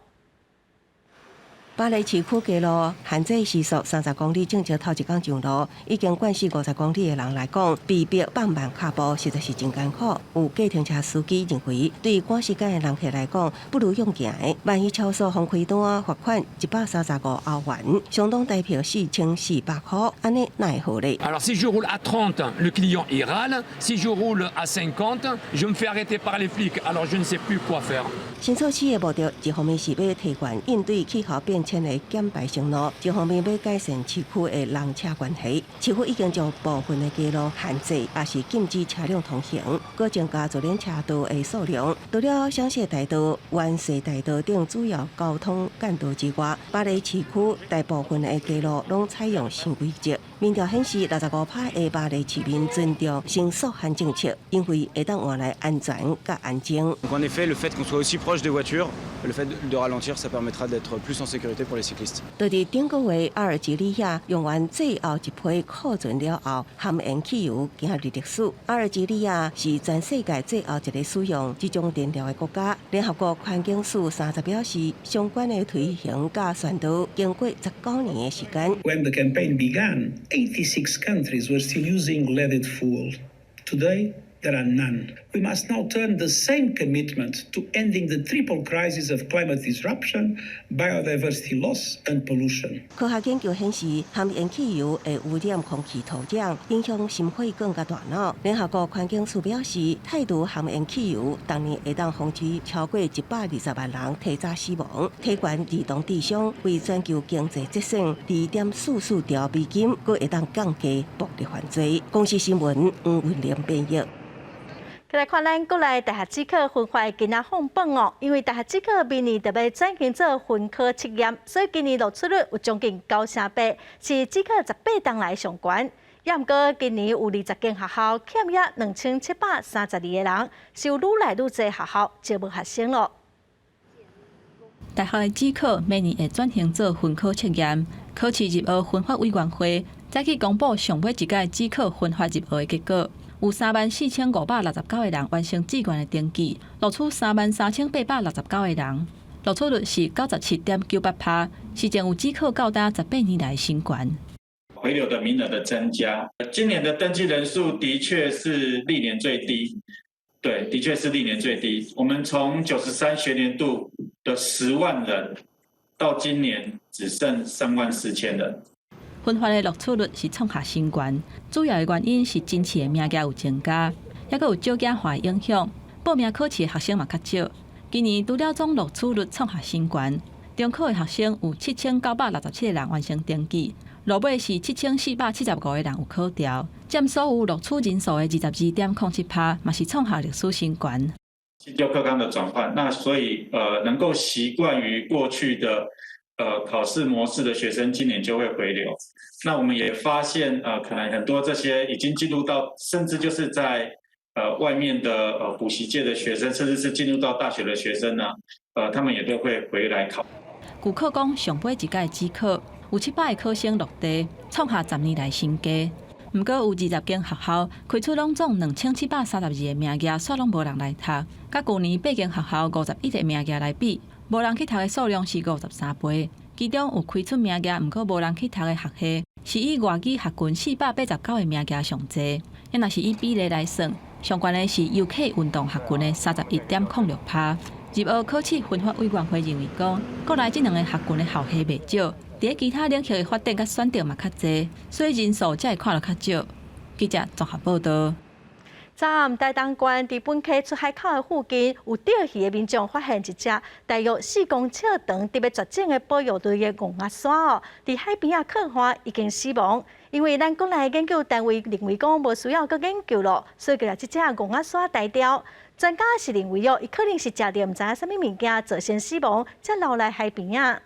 S19: 巴黎市區街路限制時速30公里，政策頭一工上路，已經慣勢50公里的人來講，被逼放慢腳步，實在是真艱苦。有計程車司機認為，對趕時間的人客來講，不如用行的。萬一超速，予開單罰款135歐元，相當台幣4400塊，按呢哪會好咧？
S20: Alors si je roule à 30, le client il râle. Si je roule à 50, je me fais arrêter par les flics. Alors je ne sais plus quoi faire.
S19: 新措施的目的，一方面是欲提懸應對氣候變遷。千个減排承諾，一方面欲改善市區的人車關係，市府已經將部分的街路限制，抑是禁止車輛通行，閣增加自行車道的數量。除了香榭大道、灣西大道等主要交通幹道之外，巴黎市區大部分的街路攏採用新規則。民調顯示，65%的巴黎市民尊重新速限政策，因為會當換來安全佮安靜。
S4: Donc en effet, le fait qu'on soit aussi proche des voitures, le fait de ralentir, ça permettra d'être plus en sécurité pour les cyclistes.
S19: 佇頂個月阿爾及利亞用完最後一批庫存了後，含鉛汽油今日歷史。阿爾及利亞是全世界最後一个使用這種燃料的國家。聯合國環境署30表示，相關的推行佮宣導經過19年的時間。
S5: When the campaign began, 86 countries were still using leaded fuel. Today, there are none. We must now turn the same commitment to ending the triple crisis of climate disruption, biodiversity loss and pollution.
S19: 科學研究顯示，含鉛汽油會污染空氣土壤，影響心血管佮大腦。聯合國環境署表示，太毒含鉛汽油逐年會當防止超過120萬人提早死亡。提懸兒童智商，為全球經濟節省2.44兆美金，閣會當降低暴力犯罪。公視新聞黃文玲編譯。
S1: 來看咱國內大學指考分發今仔放榜哦，因為大學指考明年就欲轉型做分科測驗，所以今年錄取率有將近9成8，是指考18冬來上懸。也毋過今年有20間學校欠約2732個人，是有愈來愈濟學校招無學生囉。
S14: 大學的指考每年會轉型做分科測驗，考試入學分發委員會早起公布上尾一屆指考分發入學的結果。有34,569個人完成志願的登記，錄取33,869個人，錄取率是97.98%，是前有指考到今18年來新懸。
S6: 回流的名額的增加，今年的登記人數的確是歷年最低，對，的確是歷年最低。我們從93學年度的10萬人，到今年只剩3萬4千人。
S14: 分發的錄取率是創下新懸，主要的原因是甄試的名額有增加，抑閣有少子化的影響，報名考試的學生嘛較少。今年除了總錄取率創下新懸，中考的學生有7967個人完成登記，落尾是7475個人有考著，佔所有錄取人數的22.07%，嘛是創下歷史新懸。
S6: 新舊課綱的轉換，那所以能夠習慣於過去的考試模式的學生，今年就會回流。那我們也發現，可能很多這些已經進入到，甚至就是在外面的補習界的學生，甚至是進入到大學的學生呢，他們也都會回來考。
S14: 據考講，上尾一屆指考有700個考生落地，創下10年來新低。毋過有20間學校開出攏總2732個名額，煞攏無人來讀。佮舊年八間學校51個名額來比，無人去讀的數量是53倍。其中有開出名額，毋過無人去讀的學系，是以外語學群489個名額上濟。若是以比例來算，上懸的是遊客運動學群的31.06%。入學考試分發委員會認為講，國內這兩個學群的校系袂少，佇咧其他領域的發展佮選擇嘛較濟，所以人數才會看著較少。記者綜合報道。
S1: 昨暗台東縣佇本溪出海口的附近，有釣魚的民眾發現一隻大約4公尺長、佇欲絕種的保育類的戇仔鯊哦，佇海邊仔靠岸已經死亡。因為咱國內研究單位認為講無需要閣研究囉，所以就共這隻戇仔鯊殺掉。專家是認為哦，伊可能是食著毋知影啥物物件造成死亡，才流來海邊仔。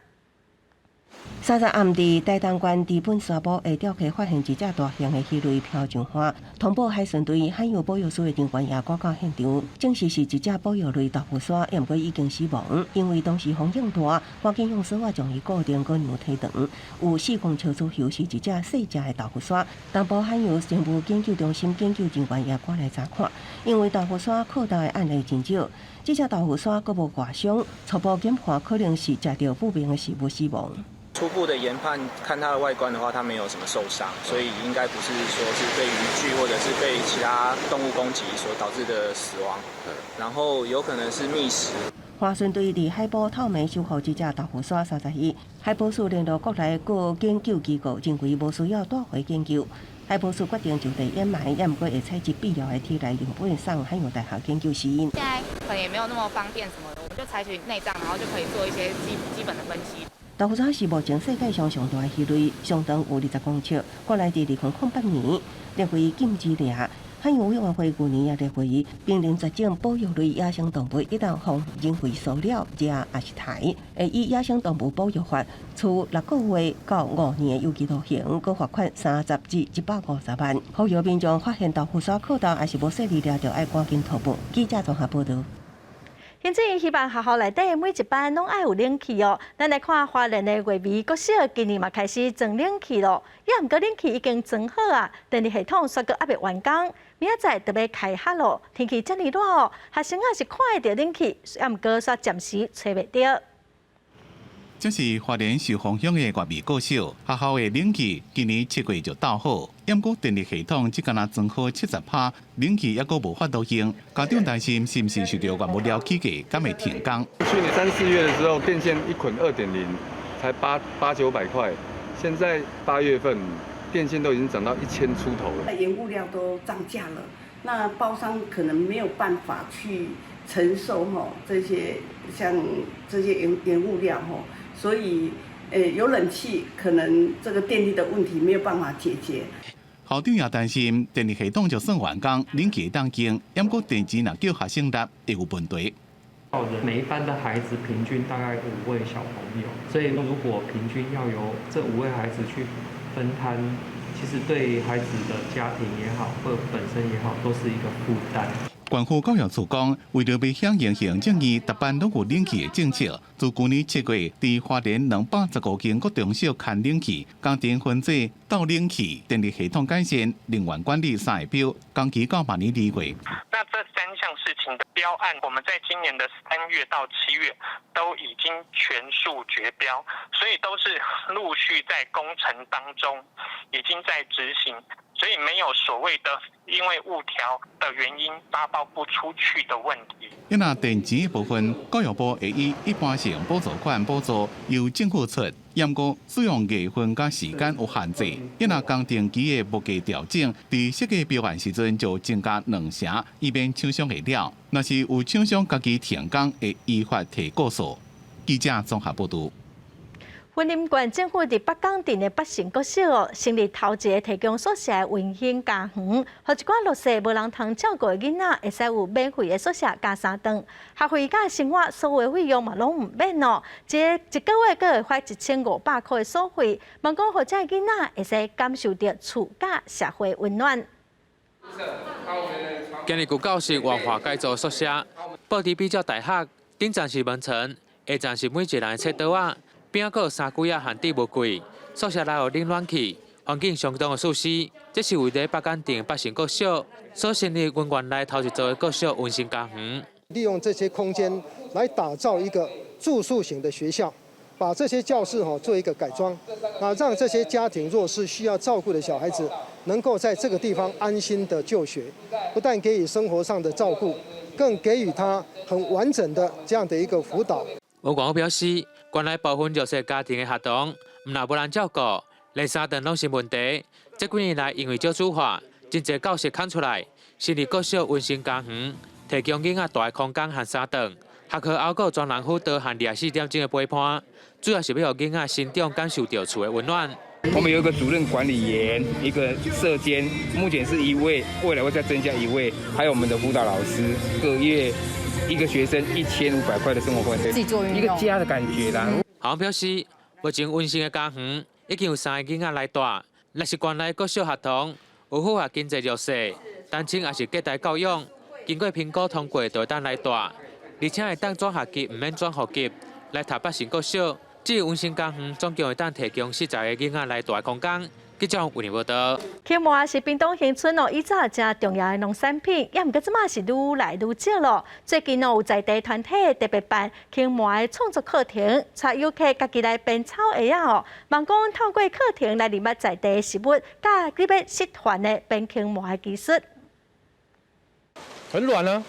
S19: 30暗佇台東縣知本沙埔的釣溪發現一隻大型的魚類漂上岸，通報海巡隊海洋保育署的人員也趕到現場，證實是一隻保育類豆腐鯊，毋過已經死亡。因為當時風浪大，趕緊用索仔將伊固定，閣讓提長。有4公尺左右，是一隻細隻的豆腐鯊。東部海洋生物研究中心研究人員也趕來查看，因為豆腐鯊擴大的案例真少，這隻豆腐鯊閣無外傷，初步研判可能是食著不明的食物死亡。
S21: 初步的研判，看它的外觀的話，它沒有什麼受傷，所以應該不是說是被漁具或者是被其他動物攻擊所導致的死亡，然後有可能是覓食。
S19: 華順隊佇海埔透明收獲這隻豆腐鯊30日，海保署聯絡國內各研究機構，認為無需要帶回研究。海保署決定就地掩埋，也毋過會採集必要的體內樣本送海洋大學研究死因。
S22: 現在可能也沒有那麼方便什麼的，我們就採取內臟，然後就可以做一些基本的分析。
S19: 豆腐鯊是目前世界上上大的魚類，相當有20公尺。過來佇2008年列為禁止令。海洋委員會舊年也列為瀕臨絕種保育類野生動物，一旦予人為騷擾、掠抑是刣，會依野生動物保育法處6個月到5年的有期徒刑，閣罰款30至150萬。呼籲民眾發現豆腐鯊靠到，抑是無細膩掠著，愛趕緊通報。記者綜合報導。
S1: 現在希望學校內底每一班攏愛有冷氣哦。咱來看花蓮的月眉國小，今年嘛開始裝冷氣咯。也毋過冷氣已經裝好啊，電力系統煞閣猶未完工，明仔載就欲開學咯。天氣遮爾熱哦，學生仔是看會著冷氣，也毋過煞暫時揣袂著。
S3: 這是花蓮壽豐鄉的月眉國小學校的冷氣，今年7月就鬥好，毋過電力系統只干焦裝好70%，冷氣猶閣無法度用，家長擔心是毋是受著原物料起價，敢會停工？
S7: 去年三四月的時候，電線一捆2.0才八八九百塊，現在8月份電線都已經漲到1000出頭了。
S8: 原物料都漲價了，那包商可能沒有辦法去承受吼這些像這些原物料吼。所以，有冷氣可能這個電力的問題沒有辦法解決。
S3: 校長也擔心電力系統就算完工，冷氣會當用，毋過電池若叫學生納會有問題。
S22: 每一班的孩子平均大概五位小朋友，所以如果平均要由這五位孩子去分攤，其實對孩子的家庭也好，或本身也好，都是一個負擔。
S3: 縣府教育處講，為著欲響應行政院逐班攏有冷氣的政策，自舊年7月，佇花蓮215間國中小牽冷氣，工程分做鬥冷氣、電力系統改善、能源管理三個標，工期到明年2月。
S24: 那這三項事情的標案，我們在今年的3月到7月都已經全數決標，所以都是陸續在工程當中已經在執行。所以沒有所謂的因為物調的原因發包不出去的問題。
S3: 那電池部分，教育部會以一般性補助款補助，由政府出，毋過使用月份佮時間有限制。若工程機的木價調整，佇設計標案時陣就增加2成，以免廠商會了。若是有廠商家己停工，會依法提告訴。記者綜合報導。
S1: 雲林縣政府佇北港鎮的北成國小哦，成立頭一个提供宿舍的溫馨家園，予一寡弱勢無人通照顧的囡仔，會使有免費的宿舍佮三頓，學費佮生活所有費用嘛攏毋免哦。這一個月閣會發1500塊的所費，望講予這个囡仔會使感受著厝佮社會溫暖。
S25: 今日舊教室活化改造宿舍，布置比較大學，頂層是門床，下層是每一個人的書桌仔。邊仔閣有衫櫃仔和置物櫃，宿舍內有冷暖氣，環境相當的舒適。這是位佇北港鎮北成國小所成立阮縣內頭一座的國小溫馨家園。
S26: 利用這些空間來打造一個住宿型的學校，把這些教室哈做一個改裝，啊，讓這些家庭弱勢需要照顧的小孩子能夠在這個地方安心的就學，不但給予生活上的照顧，更給予他很完整的這樣的一個輔導。
S25: 吳廣表示，縣內部分弱勢家庭的學童，毋但無人照顧，連三頓攏是問題。這幾年來，因為少子化，真濟教室空出來，成立國小溫馨家園，提供囡仔蹛的空間和三頓。學校猶閣有專人輔導和24點鐘的陪伴，主要是欲予囡仔成長感受著厝的溫暖。
S27: 我們有一個主任管理員，一個舍監，目前是一位，未來會再增加一位，還有我們的輔導老師，個月一個學生1500塊的生活費，
S28: 自己做運動，
S27: 一個家的感覺啦。
S25: 校長表示，目前溫馨的家園已經有三个囡仔來蹛，若是縣內國小學童有符合經濟弱勢、單親抑是隔代教養，經過評估通過就會當來蹛，而且會當轉學籍，毋免轉戶籍來讀北成國小。這個溫馨家園總共會當提供40個囡仔來蹛的空間。記者為您報道。
S1: 蕎麥是屏東恆春哦，以早誠重要的農產品，也毋過這馬是愈來愈少咯。最近哦，有在地團體特別辦蕎麥的創作課程，帶遊客家己來編草鞋仔哦。望講透過課程來認捌在地食物，佮欲失傳的編蕎麥的技術。
S29: 很軟啊，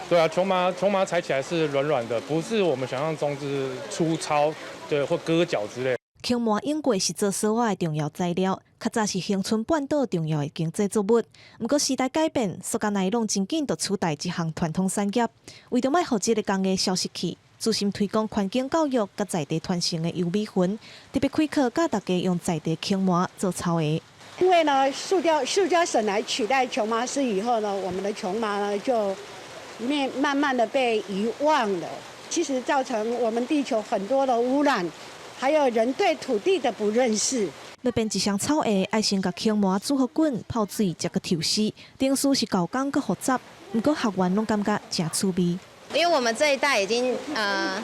S29: 對啊，瓊麻瓊麻踩起來是軟軟的，不是我們想象中就是粗糙，對，或割腳之類。
S30: 蕎麥永過是做燒仔的重要材料，較早是恆春半島重要的經濟作物。毋過時代改變，塑膠奈攏真緊就取代這項傳統產業。為著莫予這个工藝消失去，專心推廣環境教育佮在地傳承的游美雲，特別開課教大家用在地瓊麻做草鞋。
S2: 因為呢，塑膠繩來取代瓊麻絲以後呢，我們的瓊麻呢就慢慢的被遺忘了。其實造成我們地球很多的污染，還有人對土地的不認識。
S30: 欲編一雙草鞋，愛先共瓊麻煮予滾，泡水，才閣抽絲，程序是厚工閣複雜，毋過學員攏感覺誠趣味。
S9: 因為我們這一代已經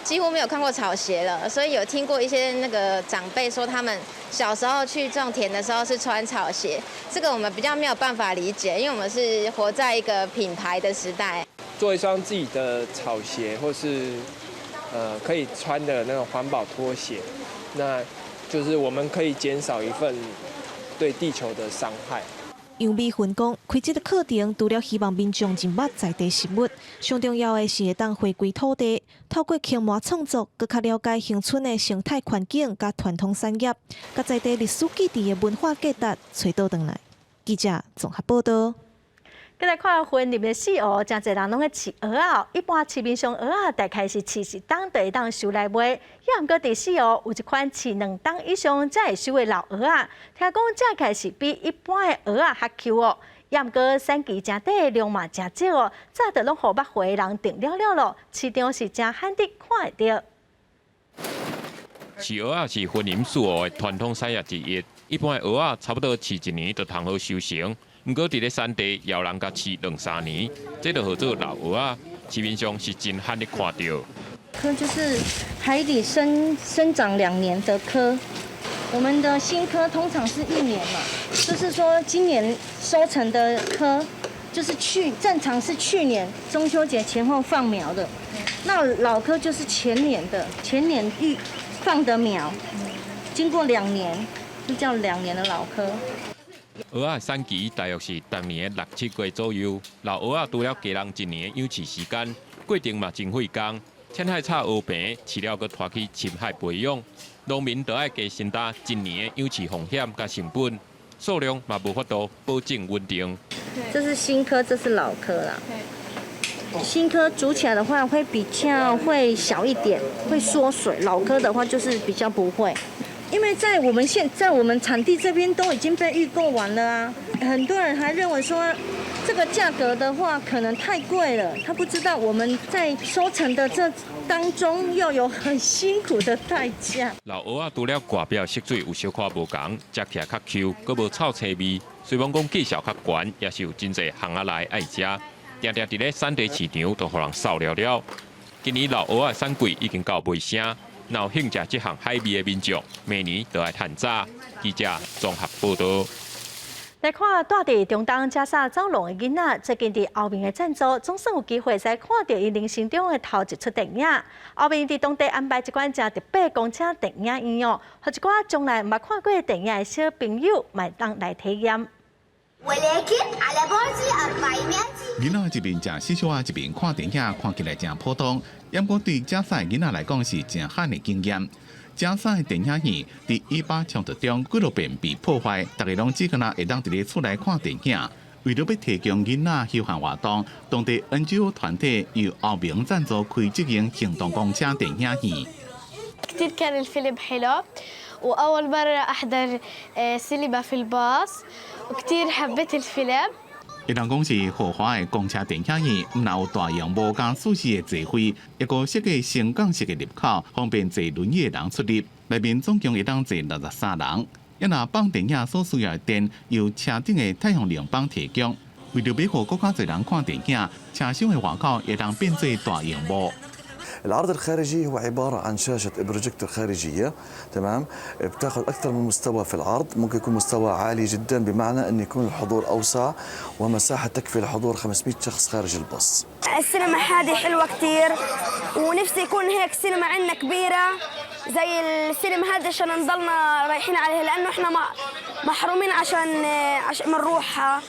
S9: 幾乎沒有看過草鞋了，所以有聽過一些那個長輩說他們小時候去種田的時候是穿草鞋，這個我們比較沒有辦法理解，因為我們是活在一個品牌的時代。
S10: 做一雙自己的草鞋，或是可以穿的那種環保拖鞋，那就是我們可以減少一份對地球的傷害。
S30: 楊美雲講，開這個課程，除了希望民眾認捌在地食物，上重要的是會當回歸土地，透過瓊麻創作，閣較了解恆春的生態環境佮傳統產業，佮在地歷史記憶的文化價值，揣倒轉來。記者綜合報道。
S1: 閣來看雲林的四湖，誠濟人攏咧飼蚵仔。一般市面上蚵仔大概是飼一冬就會當收來賣，抑毋過佇四湖有一款飼兩冬以上才會收的老蚵仔，聽講食起來是比一般的蚵仔較 Q 哦。抑毋過產期誠短，量嘛誠少哦，早就攏予捌貨的人訂了了囉，市場是誠罕得看會著。
S11: 飼蚵仔是雲林四湖的傳統產業之一，一般的蚵仔差不多飼一年就通好收成。毋過佇咧產地，也有人共飼兩三年，這就號做老蚵仔，市面上是真罕得看著。
S12: 蚵就是海底生長2年的蚵，我們的新蚵通常是一年嘛，就是說今年收成的蚵，就是正常是去年中秋節前後放苗的，那老蚵就是前年的，前年育放的苗，經過兩年就叫2年的老蚵。
S11: 蚵仔產期大約是逐年的六七月左右。老蚵仔除了加人一年的養飼時間，過程嘛真費工。淺海炒蚵棚，飼了閣拖去深海培養，農民就愛加承擔一年的養飼風險佮成本，數量嘛無法度保證穩定。
S12: 這是新蚵，這是老蚵啦。新蚵煮起來的話會比較會小一點，會縮水；老蚵的話就是比較不會。因為在我們現在我們產地這邊都已經被預購完了啊，很多人還認為說這個價格的話可能太貴了，他不知道我們在收成的這當中又有很辛苦的代價。
S11: 老蚵仔除了外表色水有小可無仝，食起來較 Q，閣無臭腥味。雖罔講價數較懸，也是有真濟行仔來愛食。定定佇咧產地市場都予人掃了了。今年老蚵仔產季已經到尾聲。若有興趣這項海味的民眾，明年就愛趁早。記者綜合報道。
S1: 來看，蹛佇中東加沙走廊的囡仔，最近佇歐盟的贊助，總算有機會使看著𪜶人生中的頭一齣電影。歐盟佇當地安排一款誠特別公車電影院哦，予一寡從來毋捌看過電影的小朋友，嘛會當來體驗。
S3: 囡仔一邊食雪雪仔，一邊看電影，看起來誠普通。毋過對加沙囡仔來講是誠罕的經驗。加沙的電影院佇以巴衝突中幾落遍被破壞，逐家攏只敢若會當佇咧厝內看電影。為著欲提供囡仔休閒活動，當地 NGO 團體由歐盟贊助開這間行動公車電影院。
S13: كثير كان الفيلم حلو وأول مرة أحضر سينما في الباص وكثير حبيت الفيلم。
S3: 會當講是豪華的公車電影院，毋但有大螢幕佮舒適的座位，抑閣設計升降式的入口，方便坐輪椅的人出入。內面總共會當坐63人。抑若放電影所需要的電，由車頂的太陽能板提供。為著欲予閣較濟人看電影，車廂的外口會當變做大螢幕。
S15: العرض الخارجي هو عبارة عن شاشة بروجيكتور خارجية، تمام، بتاخذ أكثر من مستوى في العرض، ممكن يكون مستوى عالي جدا بمعنى أن يكون الحضور أوسع ومساحة تكفي لحضور 500 شخص خارج الباص.
S17: السينما هذه حلوة كتير ونفسي يكون هيك سينما عندنا كبيرة زي السينما هذه عشان نضلنا رايحين عليها، لأنه احنا محرومين عشان بنروحها.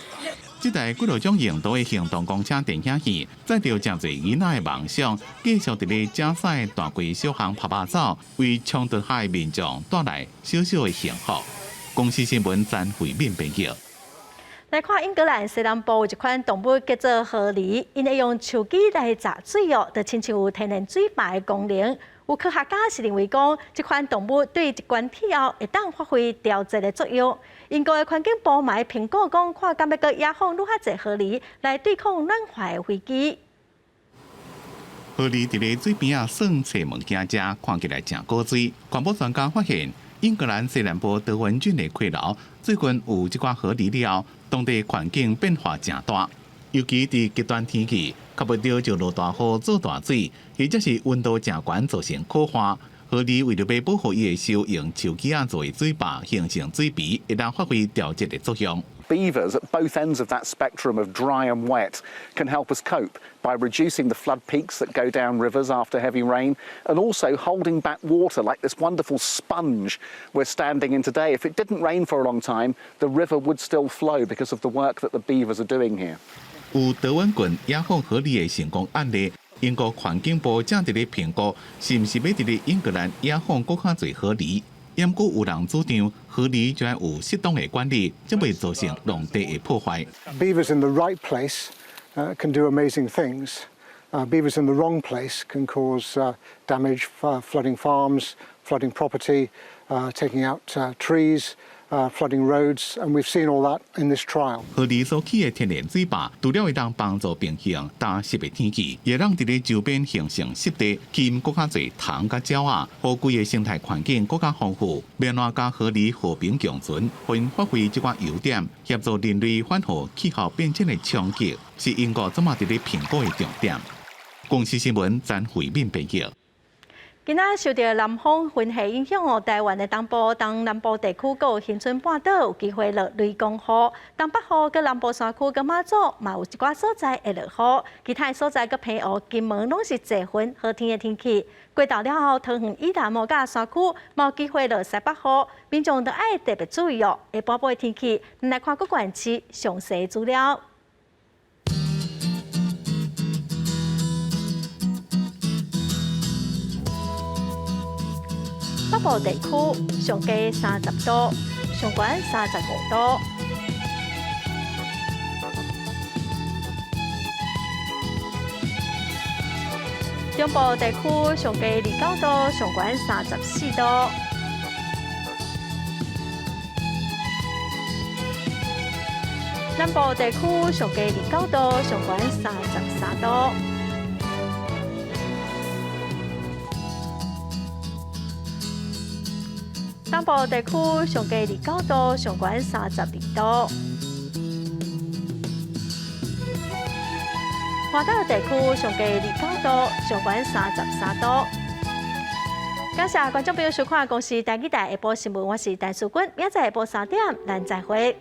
S3: 這台幾落種用途的行動公車電影院，載著誠濟囡仔的夢想，繼續佇咧加沙的大街小巷趴趴走，為衝突下的民眾帶來小小的幸福。公視新聞詹慧敏編輯。
S1: 來看英格蘭西南部有一款動物叫做河狸，𪜶會用樹枝來閘水哦，就親像有天然水壩的功能。有科學家是認為講，這款動物對一關氣候會當發揮調節的作用。英國的環境部嘛評估講，看敢欲閣野放愈較濟河狸來對抗暖化的危機。
S3: 河狸佇咧水邊仔耍揣物件食，看起來誠古錐。環保專家發現，英格蘭西南部德文郡的溪流最近有這寡河狸了後，當地環境變化誠大。尤其佇極端天氣，較不著就落大雨做大水，或者是溫度誠懸造成苦旱。河狸為著欲保護伊的收，用樹枝仔做水壩，形成水埤，會當發揮調節的作用。
S4: Beavers at both ends of that spectrum of dry and wet can help us cope by reducing the flood peaks that go down rivers after heavy rain and also holding back water like this wonderful sponge we're standing in today. If it didn't rain for a long time, the river would still flow because of the work that the beavers are doing here.
S3: 有德文郡野放河狸的成功案例，英國環境部正佇咧評估，是毋是欲佇咧英格蘭野放閣較濟河狸。毋過有人主張，河狸就愛有適當的管理，才袂造成農地的破壞。
S5: Beavers in the right place can do amazing things. Beavers in the wrong place can cause damage, flooding farms, flooding property, taking out trees, flooding roads, and we've seen all that in this trial.
S3: 河狸所起的天然水壩，除了會當幫助平衡乾濕的天氣，也讓佇咧周邊形成濕地，吸引閣較濟蟲佮鳥仔，予規个生態環境閣較豐富。欲按怎佮河狸和平共存，予𪜶發揮這寡優點，協助人類緩和氣候變遷的衝擊，是英國這馬佇咧評估的重點。公視新聞詹慧敏編譯。
S1: 今仔受著南風雲系影響哦，台灣的東部、東南部地區閣有恆春半島有機會落雷公雨，東北部佮南部山區佮馬祖嘛有一寡所在會落雨，其他的所在佮澎湖、金門攏是濟雲好天的天氣。過晝了後，桃園以南佮山區嘛有機會落西北雨，民眾著愛特別注意哦。下晡晡的天氣，咱來看各縣市詳細資料。北部地區上低30度，上懸35度。中部地區上低29度，上懸34度。南部地區上低29度，上懸33度。東部地區上低29度，上懸32度。外島地區上低29度，上懸33度。感謝觀眾朋友收看《公視台語台》下晡新聞，我是陳淑君，明仔載下晡3點，咱再會。